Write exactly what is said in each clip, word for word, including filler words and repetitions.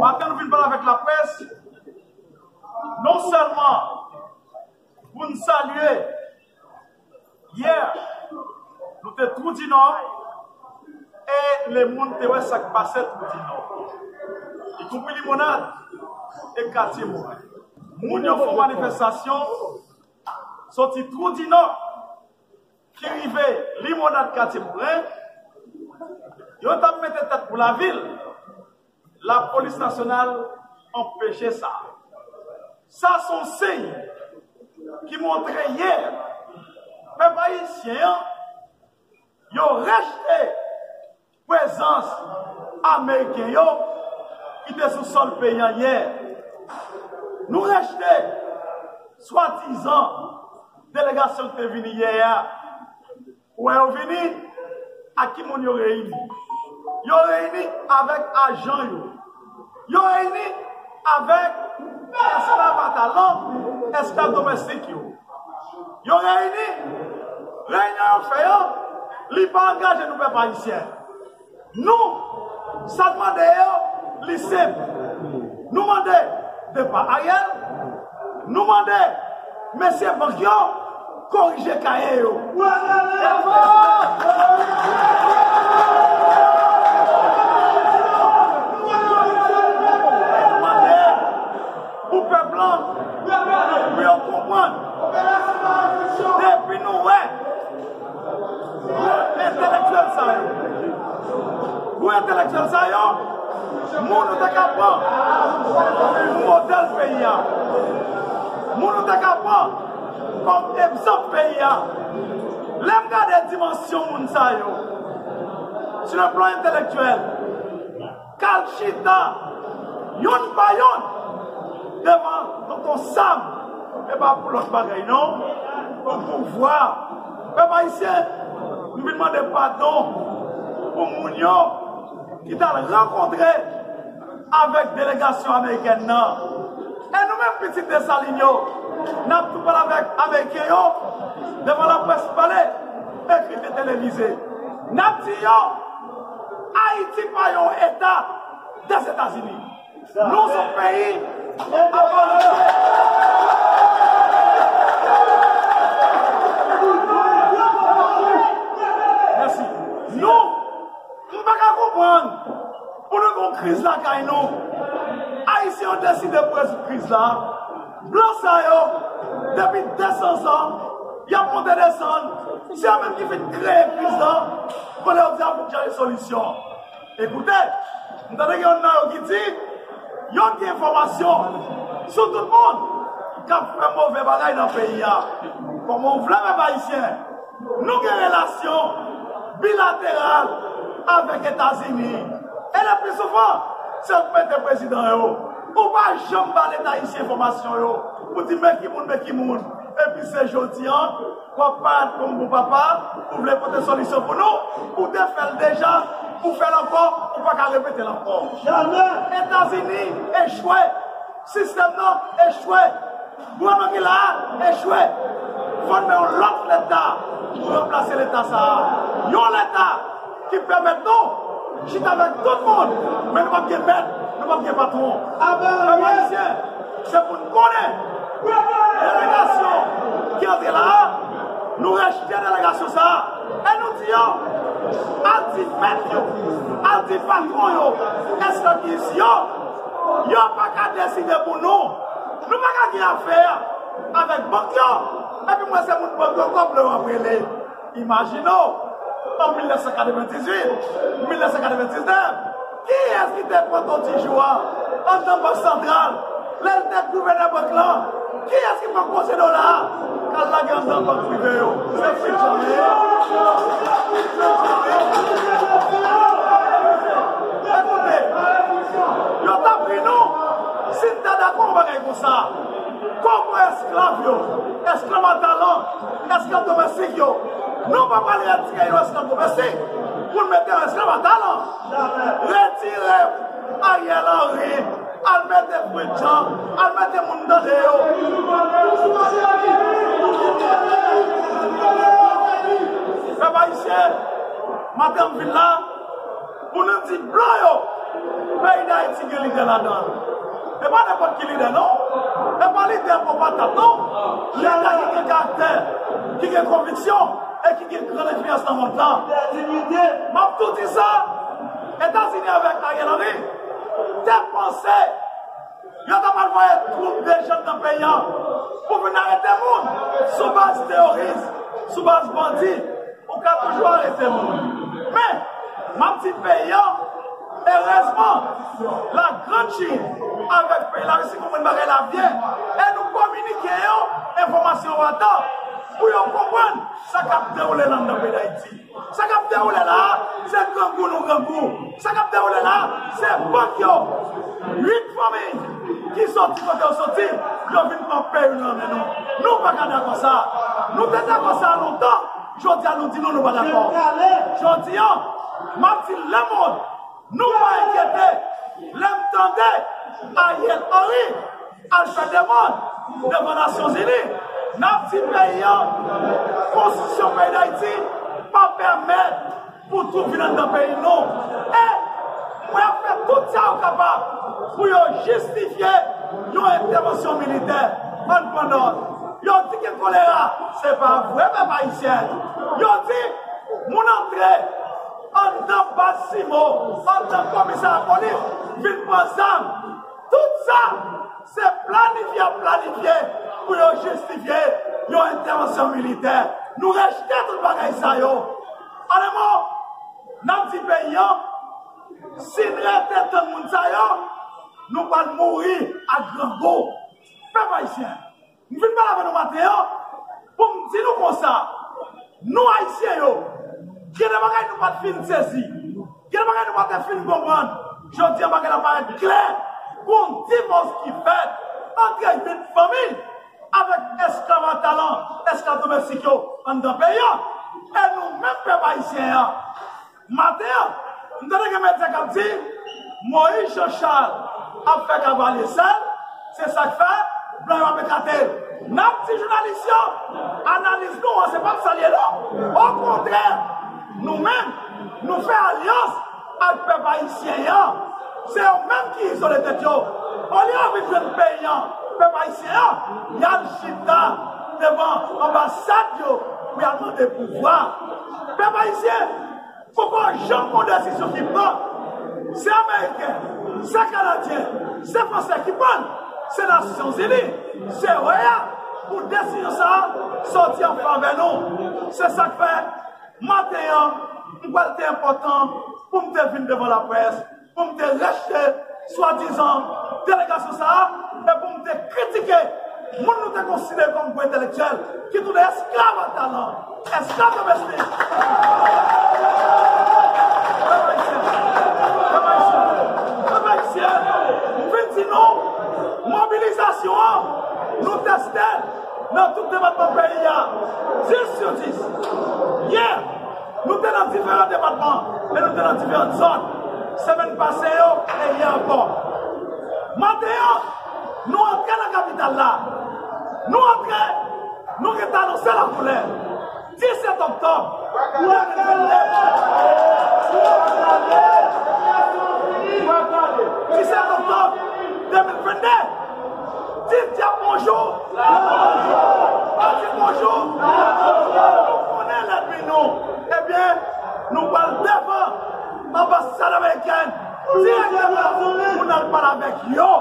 Maten nou vin pale avèk laprès, non sèlman pou n salye, yè, nou te Twou di Nò, e lemonn te wè sa k pase Twou di Nò, ikonpri Limonad e Katye Moren. Moun yo fè yon manifestasyon soti Twou di Nò ki rive Limonad, Katye Moren, yo t ap mete tèt pou lavil. Lapolis nasyonal anpeche sa. Sa se yon siy ki montre yè pèp ayisyen an, yo rejte prezans ameriken yo ki te sou sòl peyi an yè. Nou rejte swadizan delegasyon ki te vini yè a. Ou wè yo vini, ak ki moun yo reyini? Yo reyini avèk ajan yo. Yo reyini avèk esklav atalan, esklav domestik yo. Yo reyini, reyinyon yo fè yo, li pa angaje nou pèp ayisyen. Nou, sa n mande yo, li senp. Nou mande depa Ariel, nou mande mesye bank yo korije kaye yo. Pou pèp lan, pou yo konprann, depi nou wè gwo entelektyèl sa yo, gwo entelektyèl sa yo, moun nou te ka pran kòm modèl peyi a, moun nou te ka pran kòm egzanp peyi a. Lè m gade dimansyon moun sa yo, sur le plan intellectuel, k al chita youn pa youn devan Tonton Sam, e pa pou lòt bagay non, pou pouvwa. Pèp ayisyen, m vin mande padon pou moun yo ki t al rankontre avèk delegasyon amerikèn nan. E nou menm pitit Desalin yo, n ap tou pale avèk ameriken yo devan laprès pale, ekri, televize. N ap di yo, Ayiti pa yon eta Dèzetazini. Nou se yon peyi apa. Mèsi. Nou, m pa ka konprann pou nou gen yon kriz lakay nou. Ayisyen yo deside pou rezoud kriz la. Blan sa yo, depi de san zan, y ap monte desann. Se yo menm ki fin kreye kriz la. Kounye a yo di y ap chèche solisyon. Ekoute, m tande gen youn nan yo ki di, yo gen enfòmasyon sou tout moun k ap fè move bagay nan peyi a. Kòman w vle, pèp ayisyen, nou gen relasyon bilateral avèk Etazini. E le pli souvan, se ou k mete prezidan yo. Ou pa janm ba Leta ayisyen enfòmasyon yo pou di men ki moun, men ki moun. Epi se jodi a, w ap parèt kòm bon papa, ou vle pote solisyon pou nou, ou te fè l deja, ou fè l ankò, ou pa ka repete l ankò. Jamè! Etazini echwe, sistèm nan echwe, gouvènman ki la a echwe. Fò n gen yon lòt Leta pou ranplase Leta sa a. Yon Leta ki pèmèt nou chita avèk tout moun, men nou p ap gen mèt, nou p ap gen patwon. Pèp ayisyen, se pou n konnen delegasyon ki antre la a, nou rejte delegasyon sa a, e nou di yo, al di mèt yo, al di patwon yo, esklav ki isi yo, yo pa ka deside pou nou. Nou pa ka gen afè avèk bank yo, epi mwen se moun bank yo, kòb yo ap rele. Imajine w, an mil nèf san katrevendizuit, mil nèf san katrevendiznèf, kiyès ki te pran Ton Tijou a anndan Bank Santral, lè l te gouvènè bank lan? Kiyès ki pran konsèy dola a k al lage anndan bank prive yo? Se Fritz Jean li ye. Ekoute, yo t ap ri nou si n ta dakò yon bagay konsa. Kòman esklav yo, esklav atalan, esklav domestik yo, nou pa pral retire yo esklav domestik pou n mete yo esklav atalan. Retire Ariel Henry, al mete Fritz Jean, al mete moun tande yo. Pèp ayisyen, maten m vin la pou nou di blan yo, Peyi Dayiti gen lidè ladan l. E pa nenpòt ki lidè, non. E pa lidè bon patat, non. Lidè ki gen karaktè, ki gen konviksyon e ki gen gran enfliyans nan mond lan. M ap tou di sa, Etazini avèk Ariel Henry te panse yo ta pral voye twoup de jèn nan peyi a pou vin arete moun sou baz teworis, sou baz bandi. Ou ka toujou arete moun. Men, m ap di peyi an, erezman, Lagrann Chin avèk peyi Larisi konprann bagay la byen, e nou kominike yo enfòmasyon atan pou yo konprann sa k ap dewoule nan, nan peyi Dayiti. Sa k ap dewoule la a, se grangou nou grangou. Sa k ap dewoule la a, se bank yo. Uit fanmi ki soti kote yo soti, yo vin pran peyi nou nan men nou. Nou pa ka dakò sa. Nou te dakò sa lontan. Jodi a, nou di nou, nou pa dakò. Jodi a, m ap di lemonn, nou pa enkyete lè m tande Ariel Henry al fè demann devan Nasyonzini. N ap di peyi an, konstitisyon peyi Dayiti pa pèmèt pou twoup vin anndan peyi nou. E mwen ap fè tout sa yo kapab pou yo jistifye yon entèvansyon militè. Ann pran nòt. Yo di gen kolera. Se pa vre, pèp ayisyen. Yo di moun antre anndan baz Simo, anndan komisarya polis, vin pran zam. Tout sa, se planifye y ap planifye pou yo jistifye yon entèvansyon militè. Nou rejte tout bagay sa yo. An de mo, n ap di peyi an, si n rete tann moun sa yo, nou pral mouri ak grangou. Pèp ayisyen, m vin pale avè nou maten an pou m di nou konsa, nou Ayisyen yo, gen de bagay nou pa t fin sezi, gen de bagay nou pa t fin konprann. Jodi a, bagay la parèt klè. Gon divòs ki fèt ant uit fanmi avèk esklav atalan, esklav domestik yo anndan peyi an. E nou menm pèp ayisyen an, maten an, m tande gen medya k ap di Moïse Jean Charles ap fè kavalye sèl, se sa k fè blan yo ap ekate l. N ap di jounalis yo, analiz nou an, se p ap salye non. Okontrè, nou menm, nou fè alyans ak pèp ayisyen an. Se yo menm ki izole tèt yo. Olye yo vin jwenn peyi an, pèp ayisyen an, y al chita devan anbasad yo pou y al mande pouvwa. Pèp ayisyen, poko janm gon desizyon ki pran. Se Ameriken, se Kanadyen, se Fransè ki pran l. Se Nasyonzini, se OEA, pou desizyon sa a sòti an favè nou. Se sa k fè, maten an, m kwè l te enpòtan pou m te vin devan laprès, pou m te rejte swadizan delegasyon sa a, e pou m te kritike moun nou te konsidere kòm gwo entèlektyèl, ki tounen esklav atalan, esklav domestik. Pèp ayisyen, pèp ayisyen, pèp ayisyen, m vin di nou, mobilizasyon an, nou teste l nan tout depatman peyi a, dis sou dis. Yè, nou te nan diferan depatman e nou te nan diferan zòn. Semèn pase yo e yè ankò. Maten an, nou antre nan kapital la. Nou antre, nou gentan anonse lakoulè. Disèt òktòb de mil venn de. Disèt òktòb de mil venn de. Di dyab bonjou. Pa di bonjou. Nou konnen lènmi nou. Ebyen, nou pral devan anbasad amerikèn dirèkteman pou n al pale avèk yo.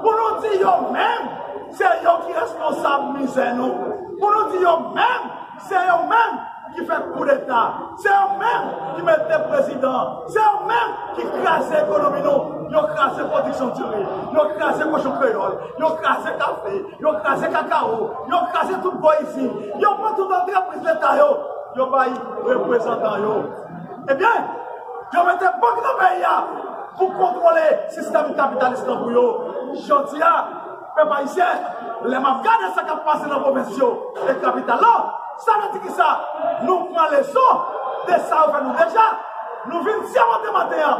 Pou nou di yo menm, se yo ki responsab mizè nou. Pou nou di yo menm, se yo menm ki fè koudeta. Se yo menm ki mete prezidan. Se yo menm ki kraze ekonomi nou. Yo kraze pwodiksyon diri. Yo kraze kochon kreyòl. Yo kraze kafe. Yo kraze kakawo. Yo kraze tout gwo izin. Yo pran tout antrepriz leta yo. Yo bay reprezantan yo. Ebyen, yo mete bank nan peyi a pou kontwole sistèm kapitalis lan pou yo. Jodi a, pèp ayisyen, lè m ap gade sa k ap pase nan pwovens yo e kapital la, sa vle di kisa? Nou pran leson de sa yo fè nou deja. Nou vin sèmante maten an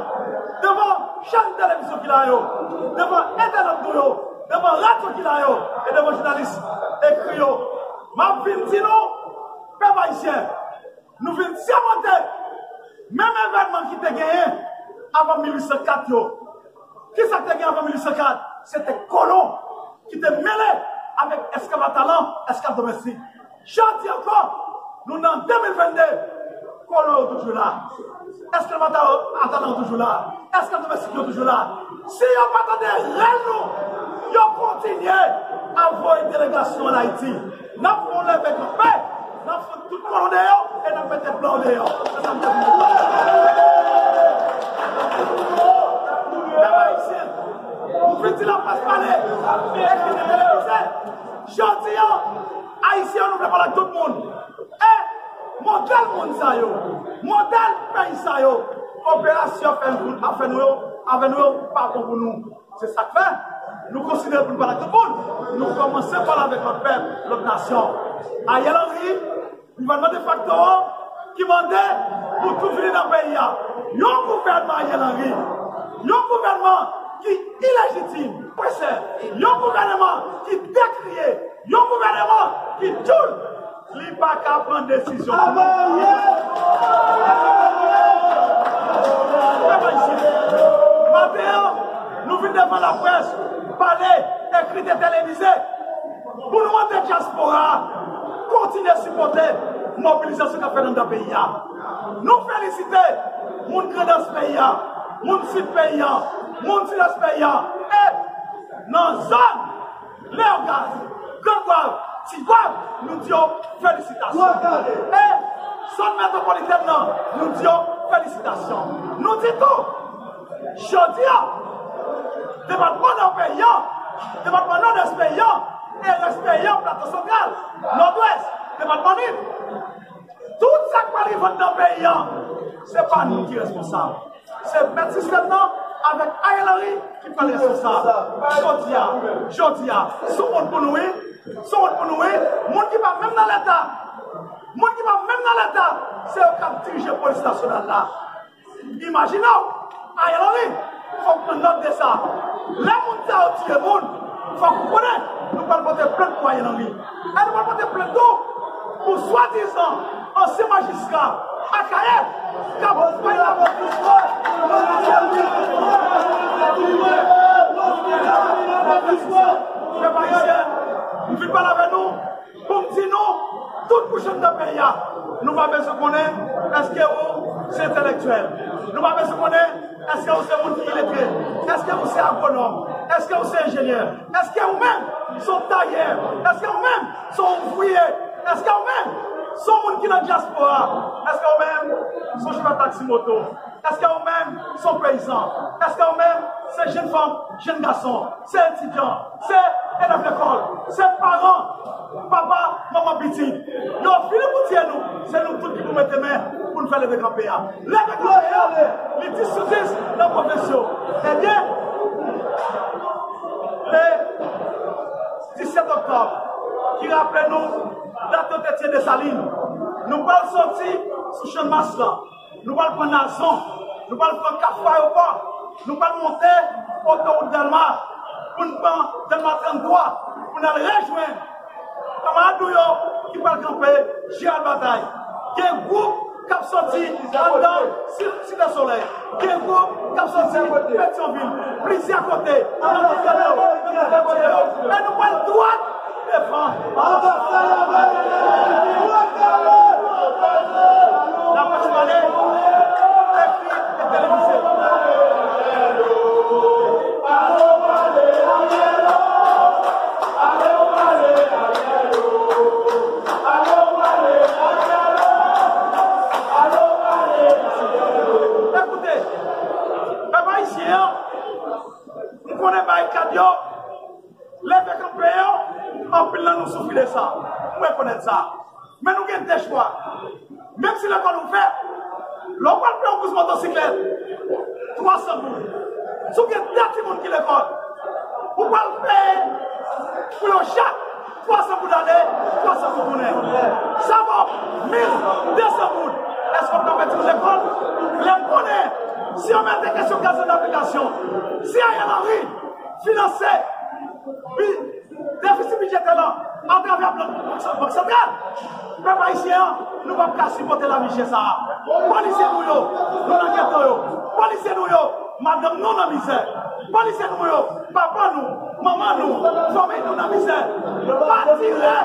devan chèn televizyon ki la yo, devan entènèt nou yo, devan radyo ki la yo, e devan jounalis ekri yo. M ap vin di nou, pèp ayisyen, nou vin sèmante menm evènman ki te genyen avan mil uit san kat yo. Kisa k te gen avan mil uit san kat? Se te kolon ki te mele avèk esklavatalan, esklav domestik. Jodi ankò, nou nan de mil venn de, kolon yo toujou la. Esklavatalan yo toujou la. Esklav domestik yo toujou la. Si yo pa tande rèl nou, yo kontinye ap voye delegasyon ann Ayiti. N ap fè yon leve kanpe, n ap fout tout kolon deyò e n ap mete blan deyò. Se sa m te vin di. Pèp ayisyen, m fin di laprès pale, ekri nan televize. Jodi a, Ayisyen yo, nou vle pale ak tout moun. E modèl moun sa yo, modèl peyi sa yo, operasyon fè nou, ap fè nou yo, avè nou yo, pa bon pou nou. Se sa k fè, nou konsidere pou nou pale ak tout moun. Nou kòmanse pale avèk lòt pèp, lòt nasyon. Ariel Henry, gouvènman defakto an, ki mande pou tout vini nan peyi a. Yon gouvènman Ariel Henry, yon gouvènman ki ilejitim, opresè, yon gouvènman ki dekriye, yon gouvènman ki tchoul, li pa ka pran desizyon pou nou. Pèp ayisyen, maten an, nou vin devan laprès, pale, ekri, te televize, pou nou mande dyaspora a kontinye sipòte mobilizasyon k ap fèt anndan peyi a. Nou felisite moun Grandans peyi a, moun Sid peyi a, moun Sidès peyi a, e nan zòn Leyogàn, Gran Gwav, Ti Gwav, nou di yo felisitasyon. E zòn metwopolitèn nan, nou di yo felisitasyon. Nou di tou, jodi a, depatman Nò peyi a, depatman Nòdès peyi a, e rès peyi a, Plato Santral, Nòdwès, depatman Nip, tout sa k pral rive anndan peyi a, se pa nou ki responsab. Se mèt sistèm nan avèk Ariel Henry ki pral responsab. Jodi a, jodi a, se wont pou nou, wi. Se wont pou nou, wi. Moun ki pa menm nan Leta, moun ki pa menm nan Leta, se yo k ap dirije polis nasyonal la. Imajine w, Ariel Henry, fòk pran nòt de sa. Lè moun sa yo tiye moun, fòk ou konnen, nou pral pote plent pou Ariel Henry. E nou pral pote plent tou pou swadizan ansyen majistra Akayè k ap bay lapolis. Pèp ayisyen, m vin pale avè nou pou m di nou, tout kouch anndan peyi a, nou pa bezwen konnen èske ou se entèlektyèl. Nou pa bezwen konnen èske ou se moun ki iletre. Èske ou se agwonòm? Èske ou se enjenyè? Èske ou menm se yon tayè? Èske ou menm se yon ouvriye? Èske ou menm se yon moun ki nan dyaspora? Èske ou menm se yon chofè taksi moto? Èske ou menm se yon peyizan? Èske ou menm se jenn fanm, jenn gason, se etidyan, se elèv lekòl, se paran, papa, manman, pitit? Yo vini pou tiye nou, se nou tout ki pou mete men pou n fè leve kanpe a. Leve kanpe a, li dis sou dis nan pwovens yo. Ebyen, le disèt oktòb, ki raple nou dat yo te tiye Desalin, nou pral soti sou Channmas lan, nou pral pran Nazon, nou pral pran Kafou Ayewopò, nou pral monte otowout Dèlma, pou n pran Dèlma tranntwa, pou n al rejwenn kanmarad nou yo ki pral kanpe Jeral Batay. Gen gwoup k ap soti anndan Site Solèy. Gen gwoup k ap soti Petyonvil, plizyè kote, nan Mont Fèmen yo, nan Fètyè yo. E nou pral dwat devan. Laprès pale, ekri e televize. Ekoute, pèp ayisyen an, m konnen barikad yo, leve kanpe yo, anpil nan nou soufri de sa. M rekonèt sa. Men nou gen de chwa. Menm si lekòl ouvè, lè w pral peye yon kous motosiklèt, twa san goud. Si w gen de timoun ki lekòl, ou pral peye pou yo chak twa san goud ale, twa san goud tounen. Sa ba w mil de san goud. Èske w ap fè timoun lekòl? Lè m konnen, si yo mete kesyon gaz nan aplikasyon, si Ariel Henry finanse bi-, defisi bidjetè la atravè Bank, Bank Santral, pèp ayisyen an, nou p ap ka sipòte lavi chè sa a. Polisye nou yo, nou nan geto yo. Polisye nou yo, madanm nou nan mizè. Polisye nou yo, papa nou, manman nou, fanmi nou nan mizè. Pa tire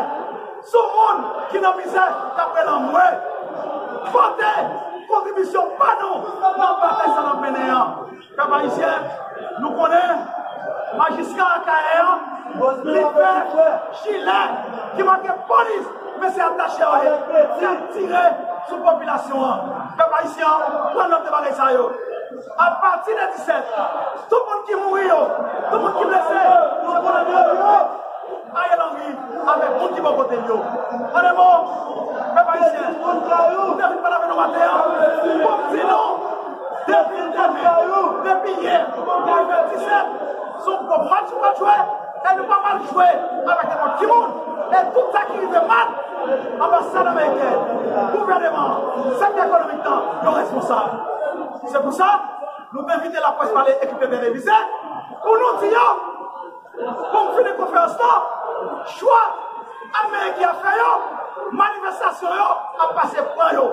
sou moun ki nan mizè, k ap rele anmwe. Pote kontribisyon pa nou nan batay sa n ap mennen an. Pèp ayisyen, nou konnen majistra Akayè an, li fè jilè ki make polis, men se atache yo ye, k ap tire sou popilasyon an. Pèp ayisyen, pran nòt de bagay sa yo. Apati de disèt, tout moun ki mouri yo, tout moun ki blese, se pou Ariel Henry avèk moun ki bò kote l yo. An de mo, pèp ayisyen, nou te vin pale avè nou maten an pou m di nou, depi demen, depi yè, pou rive disèt, se yon gwo match nou pral jwe, e nou pa pral jwe avèk nenpòt ki moun. E tout sa ki rive mal, anbasad ameriken, gouvèneman, sektè ekonomik lan, yo responsab. Se pou sa, nou te envite laprès pale ekip de televize pou nou di yo, pou m fini konferans lan, chwa ame ki ap fè yo, manifestasyon yo ap pase pran yo.